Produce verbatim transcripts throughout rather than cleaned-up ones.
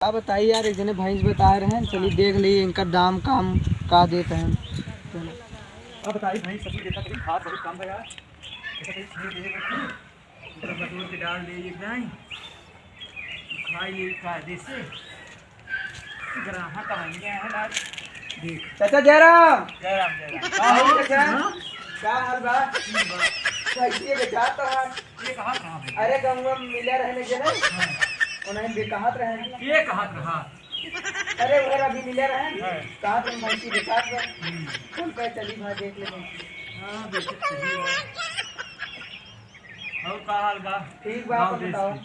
का बताई यार, एक जने भैंस बताए रहे, चली देख ली इनका दाम काम का देत हैं। चलो। अब बताई भैंस, सभी देखा, कभी खाद बहुत कम बा यार। देखा, कभी खीर दे दे, इधर बटोर के डाल दे एक दाई, खाई ले कायदे से। ग्राहक आ गया है आज। देख। चाचा जयराम। जयराम, जयराम। का हो चाचा? हाँ? का हाल बा? ठीक बा। कैसे के जात है? ये कहाँ, कहाँ भाई? अरे, गंगवा मिले रहने के ना? हाँ। उन्हें भी कहत रहे। ये कहाँ कहाँ? अरे, उधर अभी मिले रहे। हाँ। कहत रहे भैंसी के साथ बा। हम्म। फोन पे चली भाई, देख ले भैंसी। हाँ, देख सही बा। और का हाल बा? ठीक बा, गाँव अपन देश बताओ। के?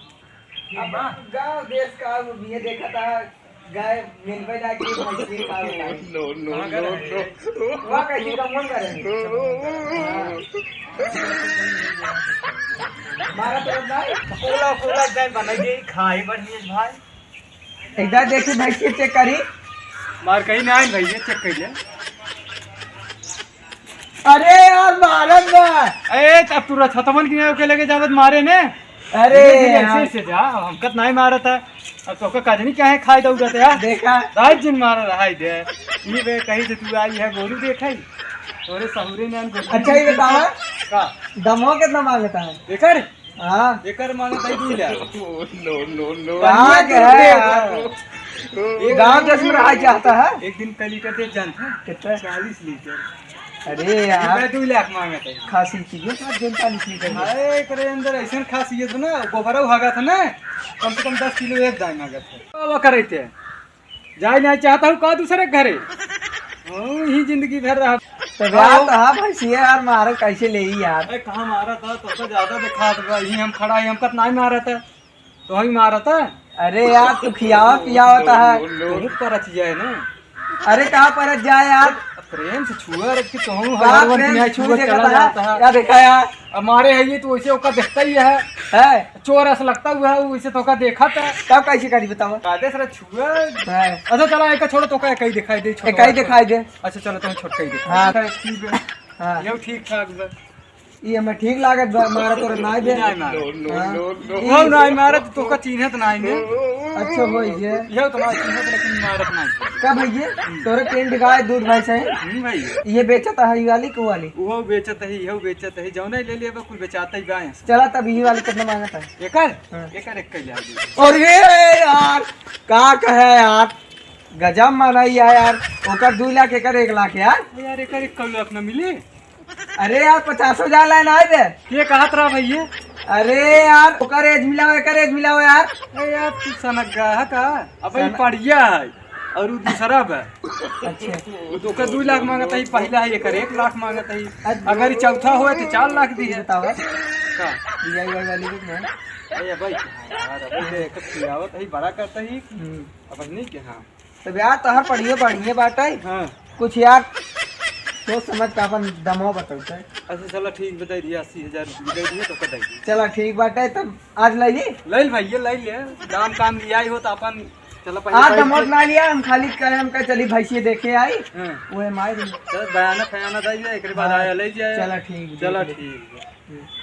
ठीक बा? अब गाँव देश का अब ये देखा था, गाय मिलबे ना की भैंसी का बताई। No, no, कहाँ घर no, है? No। वहाँ कैसी कमल करे? हाँ। मारा तो ना। कोला, कोला जाए बनाई दे, खाई बढ़िया भाई। एक दाई देखी भैंसी चेक करी। मार कहीं ना आए भैया, चेक कर ले। अरे यार, मारत बा। ए, तब तू रछतवन की नाव के लेके जावत मारे ने। अरे धीरे धीरे यार। ऐसे, ऐसे जा, हमका त नाहीं मारत है। अब तोका कजनी क्या है, खाई दौड़त है यार। देखा। रात दिन मार रहा है दे। ई बे कहीं से तू आई है, गोरू देखे। तोरे सहुरे में गोरू अच्छा, ये देखे। बतावा। का? दमवा कितना मांगता है? एकर? हाँ। एकर मांगत है दू लाख। No, no, no। कहाँ के है यार? एक गाँव देश में रहा चाहता है? एक दिन का लीटर दे जानत है? कितना? चालीस लीटर। अरे यार। मैं दू लाख मांगत है। खासी चीजें साथ दिन चालीस लीटर में। अरे, एकरे अंदर ऐसन खासियत है ना, गोबरा भागत है ना, कम से कम दस किलो एक दाई मांगत है। का वो करे थे? जाए नहीं चाहता हूँ का दूसरे के घरे? हाँ, ही जिंदगी भर रहा। तो यार, आओ। तो हाँ भैंसिया यार, मारो कैसे ले ही यार? अरे, कहाँ मारा था? तो, तो ज्यादा दिखा दे रहा। यहीं हम खड़ा ही, हमका तो नहीं मारा था। तो ही मारा था। अरे यार, तू खियावा पियावा था है। No, no, no। बहुत परत जाए ना। अरे, कहाँ परत जाए यार? अब प्रेम से छुआ रख के तो हूँ, का हमारे प्रेम दुनिया से छुआ छुआ देखा चला था? जाता है। क्या देखा यार? अब मारे है ये तो वैसे ओका देखता ही है। है? चोर ऐसा लगता हुआ है, वो इसे तोका देखा था। तब कैसे करी बतावा? कायदे से छुआ। है। अच्छा चला, एक छोड़, तोका एक ही दिखाई दे, छोटवा एक ही दिखाई दे। अच्छा चलो, तुम छोटका ही दिखाई हाँ। दे। ठीक है। हाँ। ये ठीक ठाक बा। ये हमें ठीक लागत बा, मारा तोरा नाई दे। नाई मारा। हाँ। No, no, no। ये वो नाई मारा तो तोका चिन्हत नाई ने। अच्छा होई जे। ये तो नाई चिन्हत लेकिन मारत नाई। का भैया? हम्म। तोरे पेंट गाय दूध भैंस है? हम्म भैया। ये बेचत है, ये वाली को वाली? वो बेचत है, ये बेचत है, जौने ले लेबा कुल बेचाता ही गाय। चला तब यही वाली कितना मांगत है? एकर? हाँ। एकर एक हजार दे। अरे यार, का कहे यार, गजब मानाई है यार, ओकर दू लाख, एकर एक लाख यार। यार, एकर एक लाख न मिले? अरे यार, पचासो हजार लाए ना दे। ये कहत रहा भैया? अरे यार, ओकर एज मिलाओ, एकर एज मिलाओ यार। अरे यार, तू सनक गया है का? अब ये सनक पड़िया है। और उ दूसरा बा। अच्छा। उ तो ओकर दू लाख मांगत है, पहिला है, एकर एक लाख मांगत है। अच्छा। अगर ई चौथा होए तो चार लाख दी है। बतावा। का? D I Y वाली के ना। अरे भाई, यार, अबे देख, खियावत है, बड़ा करता ही। हम्म। अब नहीं के, हाँ। तब यार, तोहर पढ़िए बढ़िए बाटे। हाँ। कुछ यार, सोच समझ के अपन दमवा बतौते। अच्छा, चला ठीक, बताई दिया, अस्सी हजार रुपये दे दिए तो कटाई। चला ठीक बाटे, तब आज ले ली? ले ले भाई, ये ले ले। दाम काम लिया ही हो तो अपन चला पहले आज बैठ दमोट के ना लिया, हम खाली कहे, हम कहे चली भैंसिए देखे आई। हाँ। वो है माई। चल बयाना फयाना दे दिया, एक बाद हाँ, आया ले जाए। चला ठीक, चला देख ले। ठीक। हम्म।